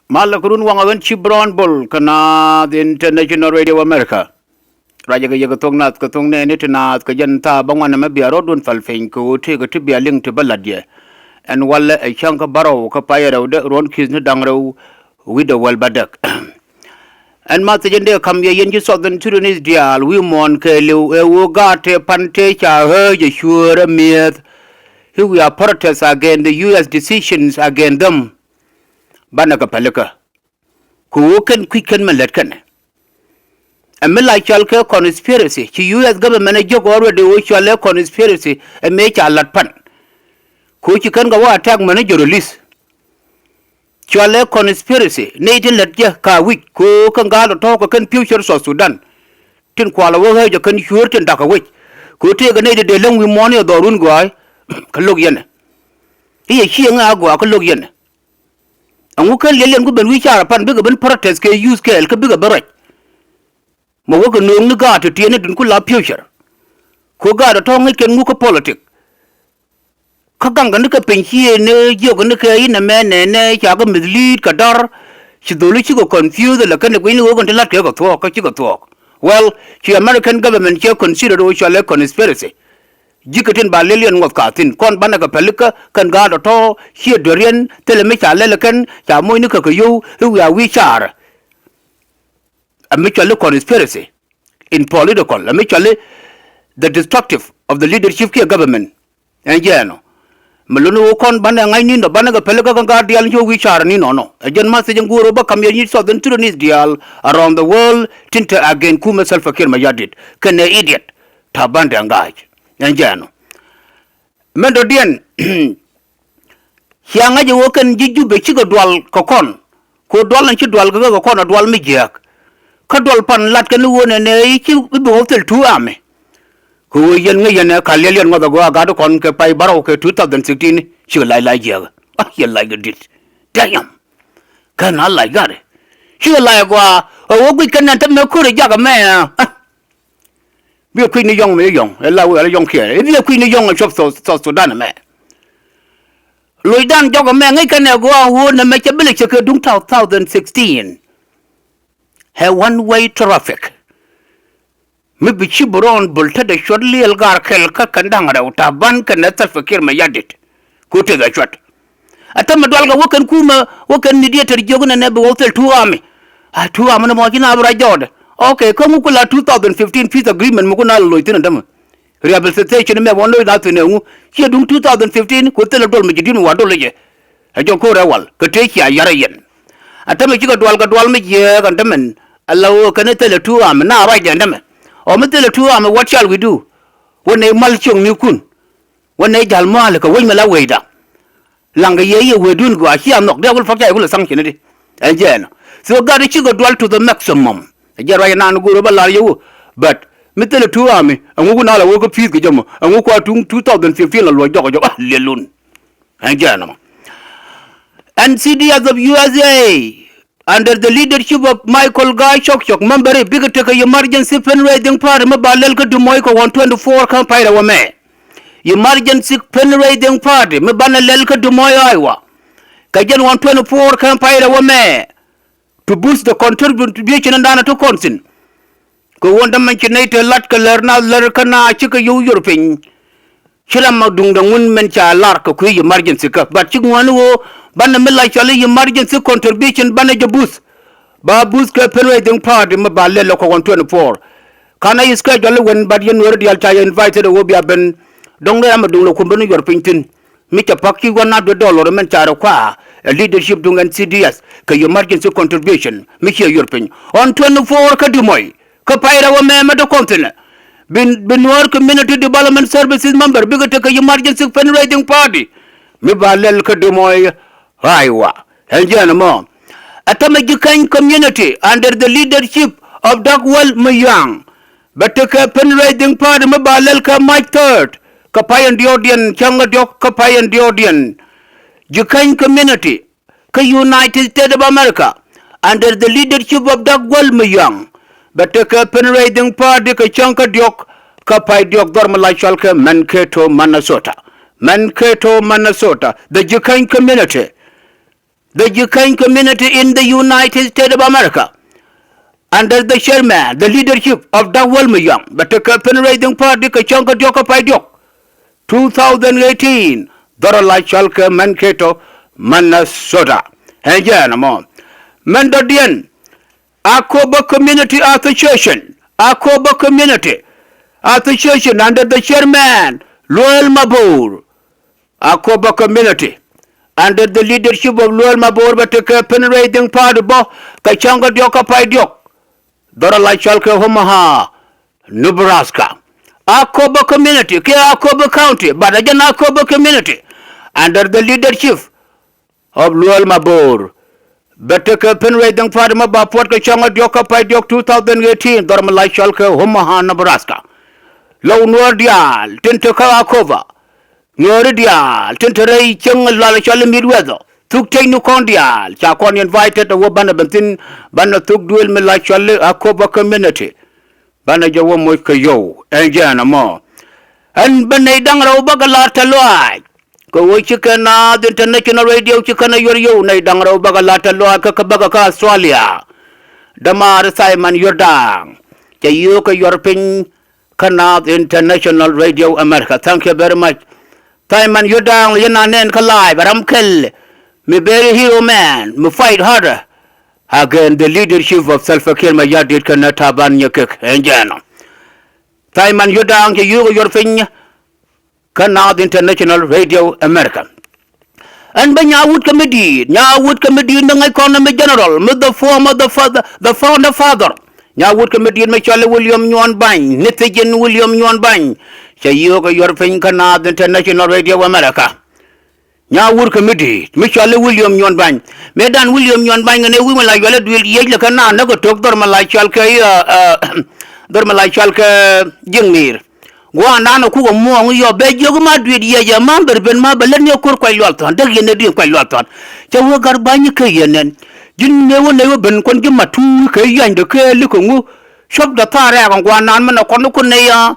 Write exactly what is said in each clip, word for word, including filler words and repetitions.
Malɛ kɛ run waŋ ɛ ɣän ci Brown Bol kä Naath International Radio America. Ruacɛ kɛ yɛ kɛ thok Naath kɛ thok nɛɛni ti Naath kɛ jɛn thaap bä ŋuan ɛmɛ bia rɔɔdun pal piny kɛ ɣöö tëëkɛ ti bia liŋ ti bä la̱t yɛ. Ɛn walɛ ɛ cäŋ kä bärɔw kä pay rɛwdɛ ruɔ̱n ki̱th ni da̱ŋ rɛw wi̱cdɛ wäl bädäk. Ɛn ma thiec in dee ka̱m yɛ yɛn ji̱ Southern Sudanese diaal wi̱i̱ muɔ̱ɔ̱n kɛɛliw ɛ ɣöö gaat tëë pan tëë ca ɣääc ɛ cuäärä mi̱eth. I̱ wiaa protest against the U S decisions against them. Banɛ kɛ pälikä kɛ ɣöö kɛn kui̱c kɛn mɛ lät kɛnɛ. Ɛ mi la cɔal kɛ conspiracy ci U S government ɛ jiök already ɣöö cɔal ɛ conspiracy ɛ mëë ca la̱t pan. Kɛ ɣöö ci kɛn kɛ wä attack mɛn ɛ journalist. Cɔal ɛ conspiracy nɛy tin lät jɛ ka wi̱c kɛ ɣöö kɛn gaat ɔ tɔ̱ɔ̱k kɛ kɛn future South Sudan. Tin kualɛ wä ɣääc ɛ kɛn cuäär tin da̱k kɛ wec kɛ ɣöö tëëkɛ nɛy ti dee läŋ wi̱i̱ muɔ̱ɔ̱n i̱ ɛ dhɔrun gɔaac. Kä lo̱k yɛnɛ i̱ yɛ cieŋ ɛ a gɔaa kä lo̱k yɛnɛ. Ɛŋu kɛn liɛliɛn ku ben wi̱i̱ caar ɛ pan bikɛ ben protest kɛ use kɛɛl kä bikɛ ben ruac. Mɛ wä kɛ nööŋni gaat ti tiɛɛni dun ku la future. Ku gaat ɛ tɔ̱ ŋäc kɛn ŋuk kä politic. Kä gaŋkɛ ni kɛ piny ci ëëni jiökɛ ni kɛ inɛ mɛ nɛnɛ ca kɛ mislead kɛ dɔ̱r. Ci dholi cikɛ confuse lɛ kɛn ɛ gui̱cni ɣöö kɛn ti la̱t kɛ kɛ thuɔ̱ɔ̱k kä cikɛ thuɔ̱ɔ̱k. Well, ci American government cɛ consider ɣöö cɔal ɛ conspiracy. Ji̱ kɛ tin ba lel yɛn ŋuɔth ka thi̱n kɔn banɛ kɛ pälikä kɛn gaat ɔ tɔ̱ ciɛ dueriɛn thilɛ mi ca lɛl kɛn ca moc ni kɛ kɛ yio̱w i̱ wiaa wi̱i̱ caar. Ɛ mi cɔali conspiracy in political ɛ mi cɔali the destructive of the leadership kiɛ government. Ɛn jɛɛn ɔ mi luni wä kɔn banɛ ŋa̱c ni̱n ɔ banɛ kɛ pälikä kɛn gaat diaal ni ci wä wi̱i̱ caar ni nɔnɔ ɛ jɛn ma thiec in guur ɔ bä ka̱m yɛ nyic Southern Sudanese diaal around the world tin te against kumɛ Salva Kiir Mayardit kɛnɛ idiot. Ta̱a̱ banɛ ga̱a̱c ɛn jɛɛn ɔ. Mɛn dɔ̱diɛn cia ŋa̱c ɛ ɣöö kɛn ji̱ Jubɛ cikɛ dual kɛ kɔn. Kɛ ɣöö dual ɛn ci dual kɛ kɛ kɔn ɛ dual mi jiääk. Kä dual pan lat kɛn i̱ ɣöö nɛnɛ i̱ ci i̱ bi ɣɔw thil tuup ami. Kɛ ɣöö yɛn ŋäc yɛn ɛ ka liɛl yɛn ŋɔth ɛ gɔaa ɛ gat kɔn kɛ pay bärɔw kɛ two thousand sixteen. Cikɛ lac lac jiääk. Ah, yɛn lac kɛ di̱t. Damn. Kɛn a lac gat. Cikɛ lac ɛ gɔaa ɛ ɣöö guic kɛn nɛn te mɛ ko̱r ɛ jak ɛmɛ. Ah. Biɛ kui̱c ni yɔ̱ŋ mi yɔ̱ŋ ɛ la wëë ala yɔ̱ŋ kiɛ i̱ biɛ kui̱c ni yɔ̱ŋ ɛ cuɔp South, South Sudan ɛmɛ. Locdan jɔk ɛmɛ ŋäc kɛn ɛ gɔaa ɣöö nɛmɛ cɛ bi lɛ cɛ kɛ duŋ two thousand sixteen. Ɛ one way traffic. Mi bi ci Brown Bol tetdɛ cuɔt liɛl gaar kɛl kä kɛn da̱ŋ rɛw Taban kɛnɛ Salva Kiir Mayardit. Ku tëkɛ cuɔt. Ɛ tämɛ dualkɛ wä kɛn kumɛ wä kɛn mediator jiök nɛnɛ bi wä thil tuuk ami. A tuuk ami ni mɔ ci na bi ruac jɔɔdɛ. Ok, kä ŋuk ku la two thousand fifteen peace agreement mi ku na lɛ loc thi̱n ɛ tämɛ. Rehabilitation mɛ wä loc na thi̱n ɛ ŋu ciɛ duŋ two thousand fifteen ku thilɛ duɔl mi ji̱ di̱t mi wa duɔl i̱ jɛ. Ɛ jɔk ko̱r ɛ wal kɛ tëë cia yar ɛ yɛn. Ɛ tämɛ cikɛ dual kɛ dual mi jiääk ɛn tämɛn. Ɛ la ɣöö kɛn thilɛ tuuk ami na ruacdɛ ɛn tämɛ. Ɔ mi thilɛ tuuk ami, what shall we do? Wä nɛy mal ciöknikun. Wä nɛy ja̱l mua̱a̱l kɛ wec mi la wecda. Laŋkɛ yɛ yɛ wecdun gɔaa ci a nhɔk dee a wul pɔk ca yɛ wul a thaŋ cini di. Ɛn jɛɛn ɔ. So gat i̱ cikɛ dual to the maximum. Ɛ jɛ ruac inan go̱o̱r ɛ bä lar yɛ wä. But mi thilɛ tuuk ami ɛŋu kun a la wä kä pi̱i̱th kɛ jɛ mɔ ɛŋu kua tuŋ two thousand fifteen la luɔc jɔk ɛ jɔk a liɛlun. Ɛn jɛɛn ɔ. N C D S of U S A under the leadership of Michael Guy Chok Chok, member i̱ bikɛ tekɛ emergency fundraising party mi ba lɛl kä Des Moines kɛ one twenty-four kä pay rɛw ɛmɛ. Emergency fundraising party mi banɛ lɛl kä Des Moines, Iowa. Kɛ jɛn one twenty-four kä pay rɛw ɛmɛ. To boost the contribution in danɛ to council. Kɛ ɣöö dämɛ ci nɛy te lat kɛ lär na lär kä na cikɛ yio̱w yor piny. Ci ram ma duŋdɛ ŋun mɛn ca lar kɛ kui̱ emergency kä. But ci ŋuäni ɣöö banɛ mi la cɔal i̱ emergency contribution banɛ jɛ boost. Ba boost kɛ fundraising party mi ba lɛl lɛ kɛ one twenty-four. Kanɛ i̱ schedule i̱ wän, but yɛn Nuäri diaal ca yɛ invited ɛ ɣöö bia ben. Dɔ̱ŋ dee ram ma duŋdɛ kum ben yor piny thi̱n. Mi cɛ pa̱k ci one hundred dollar mɛn ca require ɛ leadership duŋ N C D S kɛ emergency contribution mi ciɛ yor piny. On twenty-four kä Des Moines kä pay rɛw ɛmɛ mɛ dee kɔn thi̱n ɛ. Bi, bi Nuer Community Development Services member bikɛ tekɛ emergency fundraising party mi ba lɛl kä Des Moines, Iowa. Ɛn jɛɛn ɛmɔ. Ɛ tämɛ Jikäny community under the leadership of Dagwal Mayuang. Bɛ tekɛ fundraising party mi ba lɛl kä March third kä pay in diɔ̱ɔ̱kdiɛn, cäŋ kä diɔ̱k kä pay in diɔ̱ɔ̱kdiɛn. Jikäny community kä United States of America under the leadership of Dagwal Mayuang. Bɛ tekɛ fundraising party kä cäŋ kä diɔ̱k kä pay diɔ̱k dhɔr mi la cɔal kɛ Mankato, Minnesota. Mankato, Minnesota, the Jikäny community. the Jikäny community in the United States of America under the chairman, the leadership of Dak Wäl Mi Yɔŋ, bɛ tekɛ fundraising party kɛ cäŋ kä diɔ̱k kä pay diɔ̱k, two thousand eighteen, dhɔr la cɔal kɛ Mankato, Minnesota. Ɛn jɛn ɛmɔ, mɛn dɔ̱diɛn, Akobo Community Association, Akobo Community Association under the chairman Luel Mabor. Akobo Community under the leadership of Luel Mabor bɛ tekɛ fundraising party bä kɛ cäŋ kä diɔ̱k kä pay diɔ̱k, dhɔr la cɔal kɛ Omaha, Nebraska. Akobo Community kiɛ Akobo County, but ɛ jɛn Akobo Community under the leadership of Luel Mabor bɛ tekɛ fundraising party mɛ ba puɔt kɛ cäŋ kä diɔ̱k kä pay diɔ̱k two thousand eighteen, dhɔr mi la cɔal kɛ Omaha, Nebraska. Lɔw Nuäär diaal tin te kä Akobo, Nuääri diaal tin te rɛy cieŋ lual cɔal i̱ Midwest, thuk tëknikɔn diaal ca kɔn invited ɛ wä banɛ ben thi̱n, banɛ thuk duëël mi la cɔal i̱ Akobo Community. Banɛ jɛ wä moc kɛ yio̱w. Ɛn jɛn ɛmɔ, ɛn bä nɛy da̱ŋ rɛw bäkɛ la̱r tɛ̈th lɔaac, kɛ ɣöö cikɛ Naath International Radio ci kɛn ɛ yuɔr yio̱w, nɛy da̱ŋ rɛw bäkɛ la̱r tɛ̈th lɔaac kä, kä bäkɛ kä Australia. Dämaar Thaimɛn Yurdaŋ, cɛ yio̱w kɛ yuɔr piny kä Naath International Radio America. Thank you very much. Thaimɛn Yurdaŋ, yɛn a nɛn kä live, ram kɛl, mi very hero man, mi fight harder against the leadership of Salva Kiir Mayardit kɛnɛ Taban Nyekek. Ɛn jɛn ɔ, Thaimɛn Yurdaŋ cɛ yio̱w kɛ yuɔr piny kä Naath International Radio America. Ɛn bä Nyawut kɛ mi di̱i̱t, Nyawut kɛ mi di̱i̱t, mi ŋäc kɔn mi general, mi the former, the father, the founder father. Nyawut kɛ mi di̱i̱t mi cɔal i̱ William Nyuɔn Bany, ni thi̱ji̱n William Nyuɔn Bany, cɛ yio̱w kɛ yuɔr piny kä Naath International Radio America. Nyawut kɛ mi di̱i̱t mi cɔal i̱ William Nyuɔn Bany. Mëë dan William Nyuɔn Bany kɛnɛ wi̱i̱ mi la yual i̱ duëël yiec lɛ kɛ naan näk kɛ to̱k dhɔr mi la cɔal kɛ i̱, ɛ, ɛ, dhɔr mi la cɔal kɛ Jiŋ Mi̱i̱r. Gua̱a̱r naan ɛ kukɛ muɔ̱ɔ̱ŋ yɔ bɛ jiök ma duëël yiec ɛ ma bɛr ben ma bɛ lät ni ɛ ko̱r kuac lual thua̱n, däk yɛn ɛ di̱i̱n kuac lual thua̱n. Cɛ wee Gat Bany kɛ yɛn nɛn. Ji̱n mëë wä nɛy wä ben kuan ji̱ mat tuuc kɛ yänyde kɛɛl i̱ kɛ ŋu. Cuɔ̱pdɛ tha̱a̱ŋ rɛɛk ɛn gua̱a̱r naan mɛn ɛ kɔn i̱ kun nɛy a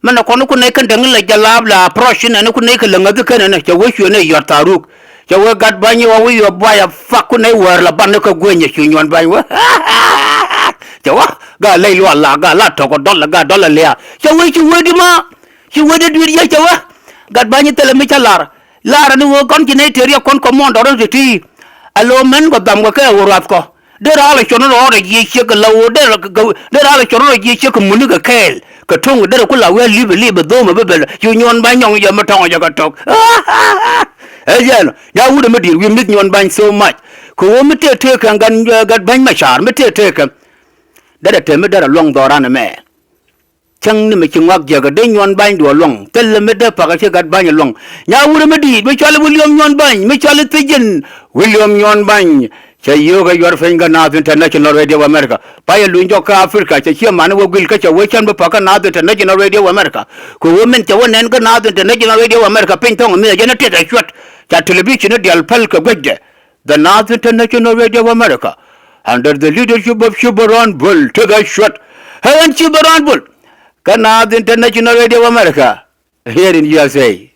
Mɛn ɛ kɔn i̱ kun nɛy kɛn däŋ lɛ jɛ laap la approach inɛn i̱ kun nɛy kɛ lɛ ŋäth i̱ kɛn ɛn cɛ wee cuɛ nɛy yɔr thaaruk. Cɛ wee Gat Bany i̱ wä wi̱i̱ yɔ buay a fak kun nɛy wäär la ban i̱ kä gueny ɛ cu Nyuɔn Bany wä. Cɛ wä gaa lɛy lual la gaa la tɔk ɔ dɔl la gaa dɔl la lia̱a̱. Cɛ wee ci wee di ma ci wee di dui̱r yɛ cɛ wä. Gat Bany i̱ thilɛ mi cä lar. Lar ni ɣöö kɔn ci nɛy tëë riɛk kɔn kɔmɔndɔr in ti̱ti̱. Alo mɛn kɔ dham kɛ kɛ ɣöö ruath kɔ. Dee raal ɛ cuɔ̱n rɔɔdɛ jiɛ ciek kɛ la ɣöö dee ra-, dee raal ɛ cuɔ̱n rɔɔdɛ jiɛ ciek kɛ muni kɛ kɛɛl. Kɛ to̱ŋ derɛ ku la wee li̱p ɛ li̱p ɛ dho̱o̱m ɛ bä bɛl. Cu Nyuɔn Bany nyɔŋ jɛ mi tɔŋ jɛ kɛ tɔk. Ɛ jɛn ɔ. Nyaawut ɛ mi di̱i̱t wi̱i̱ mi̱th Nyuɔn Bany so much. Kɛ ɣöö mi tëë tëë kɛ gat, gat Bany Macar mi tëë tëë kɛ. Derɛ te mi derɛ luɔ̱ŋ dhɔran ɛmɛ. Cäŋ ni mi ci ŋɔak jiäkä dee Nyuɔn Bany duɔl luɔ̱ŋ. Thilɛ mi dee pakä ci Gat Bany luɔ̱ŋ. Nyaawut mi di̱i̱t mi cɔal i̱ William Nyuɔn Bany mi cɔal i̱ thi̱ji̱n William Nyuɔn Bany. Cɛ yio̱w kɛ yuɔr piny kä Naath International Radio America. Payɛ luny jɔk kä Africa cɛ ciɛ mani wä guil kä cɛ wee cän bi pakä Naath International Radio America. Kɛ wee min cɛ wä nɛn kä Naath International Radio America piny thɔŋ mi ɛ jɛn ɛ tiɛt ɛ cuɔt. Ca television i̱ diaal päl kɛ guecdɛ. The Naath International Radio of America, under the leadership of Ciberon Bul, tekɛ cuɔt. Ɛ ɣän Ciberon Bul kä Naath International Radio of America, here in U S A.